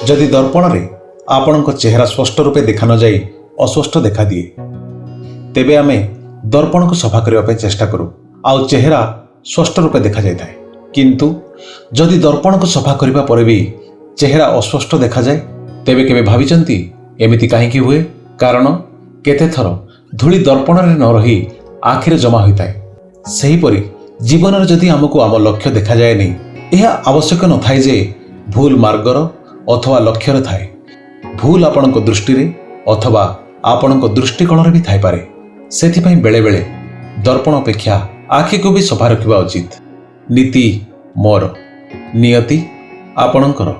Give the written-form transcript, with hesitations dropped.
ଯଦି ଦର୍ପଣରେ ଆପଣଙ୍କ ଚେହେରା ସ୍ପଷ୍ଟ ରୂପେ ଦେଖା ନଯାଇ ଅସ୍ପଷ୍ଟ ଦେଖାଦିଏ, ତେବେ ଆମେ ଦର୍ପଣକୁ ସଫା କରିବା ପାଇଁ ଚେଷ୍ଟା କରୁ ଆଉ ଚେହେରା ସ୍ପଷ୍ଟ ରୂପେ ଦେଖାଯାଇଥାଏ। କିନ୍ତୁ ଯଦି ଦର୍ପଣକୁ ସଫା କରିବା ପରେ ବି ଚେହେରା ଅସ୍ପଷ୍ଟ ଦେଖାଯାଏ, ତେବେ କେବେ ଭାବିଛନ୍ତି ଏମିତି କାହିଁକି ହୁଏ? କାରଣ କେତେଥର ଧୂଳି ଦର୍ପଣରେ ନ ରହି ଆଖିରେ ଜମା ହୋଇଥାଏ। ସେହିପରି ଜୀବନରେ ଯଦି ଆମକୁ ଆମ ଲକ୍ଷ୍ୟ ଦେଖାଯାଏନି, ଏହା ଆବଶ୍ୟକ ନଥାଏ ଯେ ଭୁଲ ମାର୍ଗର ଅଥବା ଲକ୍ଷ୍ୟରେ ଥାଏ। ଭୁଲ ଆପଣଙ୍କ ଦୃଷ୍ଟିରେ ଅଥବା ଆପଣଙ୍କ ଦୃଷ୍ଟିକୋଣରେ ବି ଥାଇପାରେ। ସେଥିପାଇଁ ବେଳେବେଳେ ଦର୍ପଣ ଅପେକ୍ଷା ଆଖିକୁ ବି ସଫା ରଖିବା ଉଚିତ। ନୀତି ମୋର, ନିୟତି ଆପଣଙ୍କର।